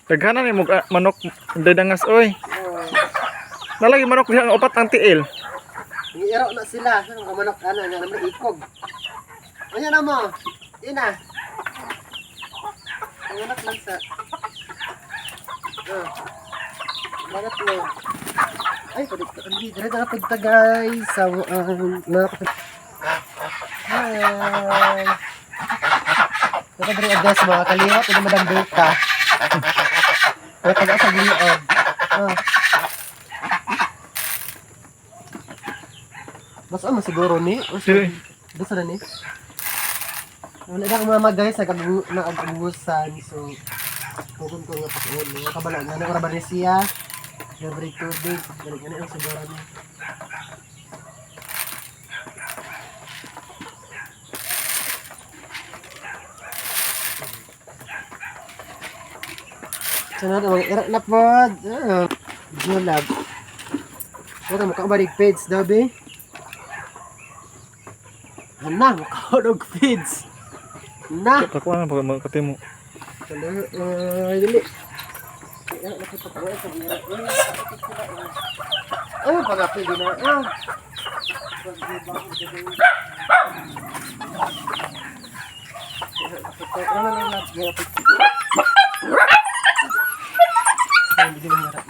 Daghanan ni mo manok dadangas oy. Oh. Nalagi manok diha nga upat ang tiil. Ngiro na sila. Ang manok ana nga naman ikog. Ano na mo? Ina. Ang anak lang sa. Ah. Bangat mo. Ay, pwede ka. Hindi, dire na pagta guys. Sa na. Hi. Nakadiri address mga kaliwat ito Madam Buka. Wala ka sa giliod. Ah. Basta mo siguro ni. O Sino? Basta na ni. Wala na akong mama guys, nag-agusan. So, tukon ko nga pag-ulo. Mga kabala nga na ba ni siya. Libre tubig. Ganun ganun ang siguro ni. Sunod, mga ira na pod. Ah, Julab. Wala mo ka feeds daw be. Ana, makaon og feeds. Na. Kakuha na pag katimo. Hello, ay dali. Ay, pag-apil din na. Ah.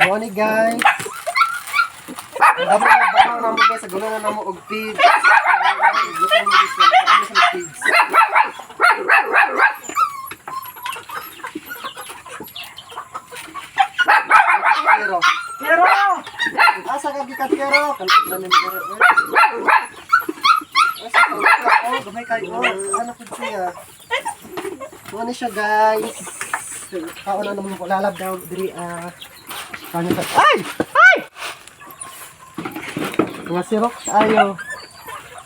Morning guys. Ang dami na bahaw na mo guys, sa gulo na namo og feeds. Gutom mo guys, sa feeds. Pero, pero! Asa ka gikat pero? Kalit na ni pero. Asa ka? Oh, gamay kayo. Oh, ano pud siya? Ano siya guys? Kaon na naman ko lalab daw diri ah. Kanya sa Ay! Ay! Mga sirok ayo.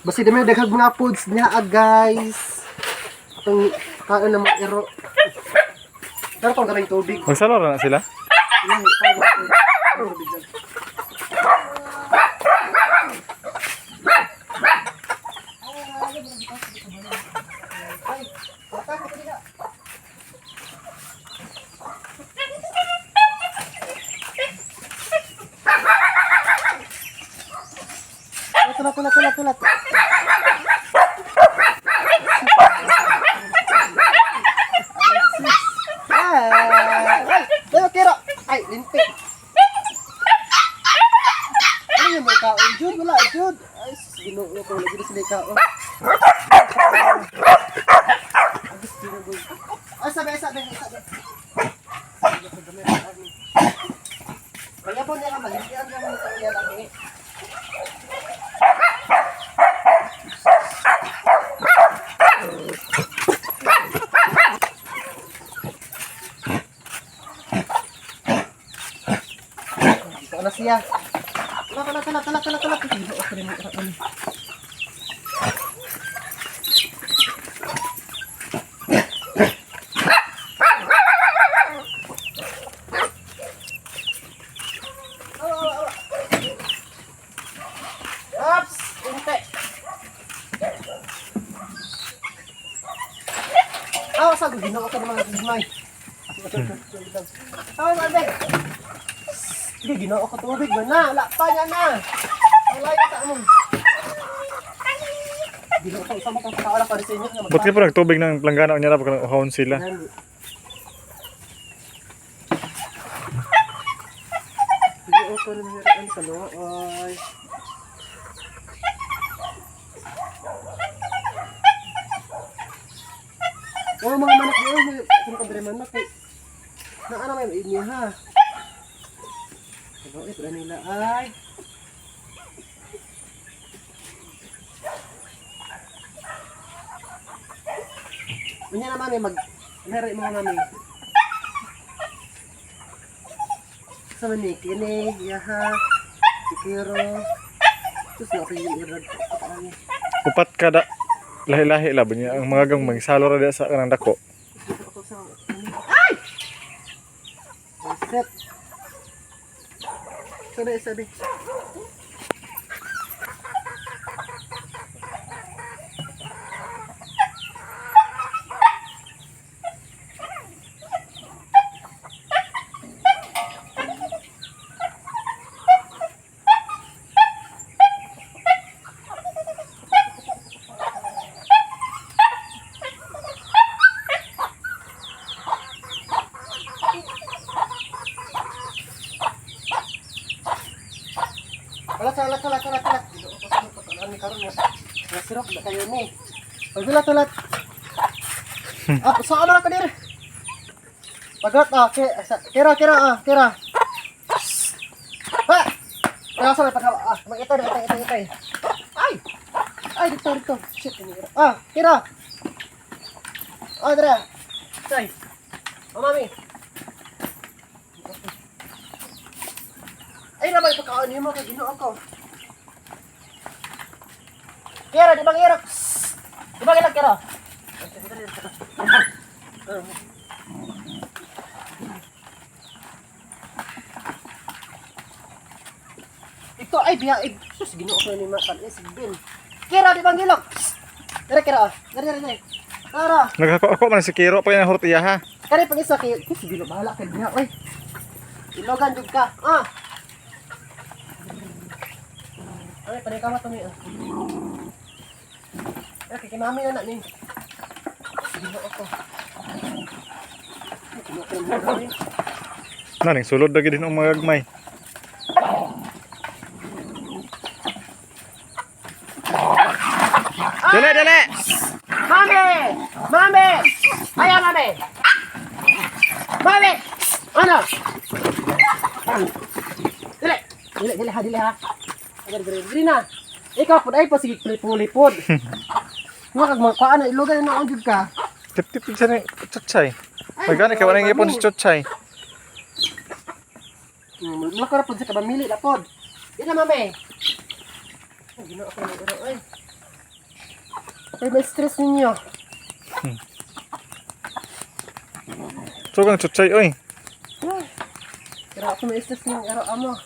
Basi dami daghang mga foods niya ah, guys. Atong kaon na mo iro. Pero kung gamay tubig. Magsalo ra na sila. Tulak, tulak, tulak, tulak. Ay, ay, kira. Ay, lintik. Ano yung may kaon, Jude? Wala, Jude. Ay, sus, ginoo ko. Lagi na sila yung kaon. Ay, ginoo. Ay, sabi, sabi, sabi. Kaya po niya ka, malintian ka mo sa iya lagi. Dito na siya. Tulak, tulak, tulak, tulak, tulak, tulak. Ginoo ko rin mo. Ano? Ops! Inte! Ah, sa ginoo ko ng mga gugmay. Ah, sabi. Sige, ginoo ko tubig ba na? Wala pa niya na. Wala yun sa among. Ginoo ko, isa mo kong pagkawala para sa inyo. Ba't ka pa nagtubig ng planggana unya ra pag uhawon sila. Ginoo ko ng mga sa looy. Oh, mga manok oh, may kung kadre manok eh. Na ano may inyo ha. Ano ito nila ay. Unya na mami mag meron mga mami. Sa mani kini yaha. Sikiro. Tus na yung irag. Ay. Upat kada lahi-lahi la niya ang mga gang magsalo ra diha sa kanang dako. Ay! Set. Sabi, sabi. Salat, salat, salat, salat. Ginoo ko sa pagkalaan ni karon nga. Nga sirop na kayo ni. Paghulat, hulat. Ah, sa ano ka dir? Paghulat ah, kira, kira ah, kira. Ha! Kaya sa pagka ah, mag-ito, ito, ito, ito. Ay! Ay, dito, dito. Shit, ini. Ah, kira. Ah, dira. Say. Oh, mami. Ay, naman pagkaon nimo kay Ginoo ko. Kira, di bang irok? Di bang ilak, kira? Ito ay biya ay sus, Ginoo ko ni Makan is bin. Kira, di bang ilok? Dere kira, ah. Dere, dere, dere. Tara. Nagako ako man si Kiro pa yung hortiya ha. Kani pag isa kay sus, Ginoo bahala kay biya oy. Ilogan jud ka. Ah. Ay, panay ka ni. Ah. Ay, kay mami na na ni. Ginoo ko. Ginoo ko na ni. Naning sulod na gid ang mga gagmay. Dali, dali. Mami! Mami! Ayan, mami! Mami! Ano? Dili! Dili, dili ha, dili ha. Dili, dili, dili na. Ikaw po, ay pa, sige, pulipod. Nga kag mga kuhaan na, ilugan na ang jud ka. Tip tip sa ni Chotchay. Magani kay wala ipon si Chotchay. Mulaka ra pod sa kabamili na pod. Yan na, mami. Ay, Ginoo ko ng iro, ay. Ay, may stress ninyo. So kang Chotchay oy. Pero ako may stress ng iro, amo.